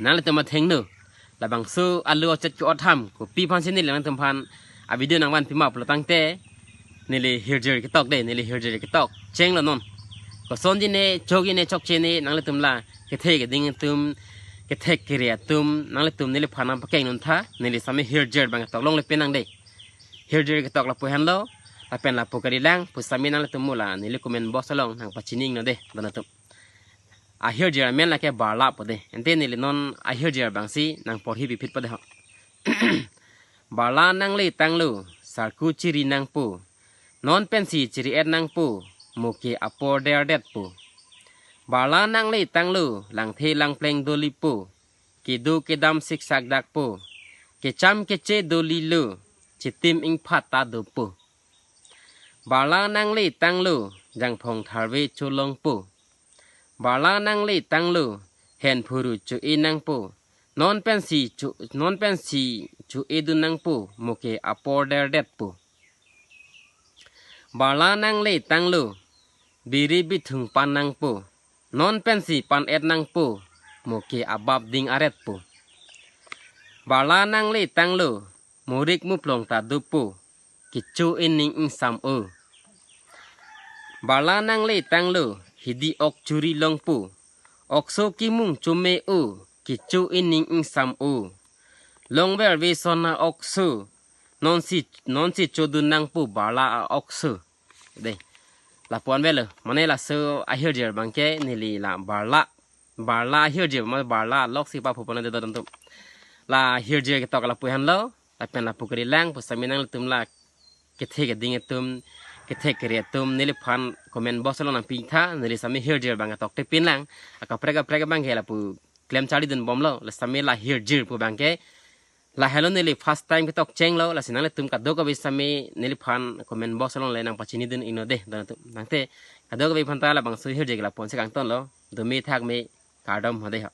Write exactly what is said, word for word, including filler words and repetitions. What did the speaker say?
Nanglitum athengno, labangso alu ochot ke-ot ham kopi aphansi neli nangtum aphan a video nangvanpi ma pulo tangte, neli hirjir ketok de, neli hirjir ketok chenglo non. Kosonji ne, chokji ne, chokche ne, nanglitum la kethe keding atum, kethek kere atum, nanglitum neliphan nangpakeng non tha, neli sami hirjir abang ketok longle penang de. Hirjir ketok lapu henlo, lapen lapu kalilang pu sami nanglitum mo la neli comment box along nangpachini ingno de, donatum. Ahirjir amen lake Barla pu de. Ante neli non ahirjir abangsi nangporhi piphit pu de ho. Barla nangle tanglo, sarku chiri nangpo. Non pensi chiri-et nangpo, mo ke apor derdetpo. Barla nangle tanglo, langthe langpleng dolipo. Kedo kedam siksak dakpo. Kecham keche dolilo, chitim ingphat ta dopo. Barla nangle tanglo, jangphong tharve cholongpo. Barla nangle tanglo, hen phuru cho-e nangpo. Non pensi cho, non pensi cho-edun nangpo, mo ke apor derdetpo. Barla nangle tanglo, biri bithung pan nangpo. Non pensi pan-et nangpo, mo ke abap ding aretpo. Barla nangle tanglo, murik muplong ta dopo, kecho ening ingsam-o. Barla nangle tanglo, hidi ok churi longpo. Okso kimung chome-o, kecho ening ingsam-o. Longverve sona okso, nonsi, nonsi chodun nangpo Barla a-okso. De. Lapu-an avelo. Mane laso ahirjir abangke neli la Barla. Barla ahirjir, ma Barla loksi paphu pon de donatum. La hirjir ketok lapu henlo, lapen lapu kalilang pu sami nanglitum la kethe keding atum, kethek kere atum, neliphan comment box along nangpi tha, neli sami hirjir abang ketok te pinlang, akaprek kaprek abangke lapu klem charlidun bomlo, la sami la hirjir pu abangke, lahelo neli first time ketok chenglo, lasi nanglitum kadokave sami neliphan comment box along le nangpachinidun ingno de, donatum. Tangte, kadokave aphan ta labangso hirjir ke lapu-ansi kangtonlo, dome thakme, kardom ho de ho.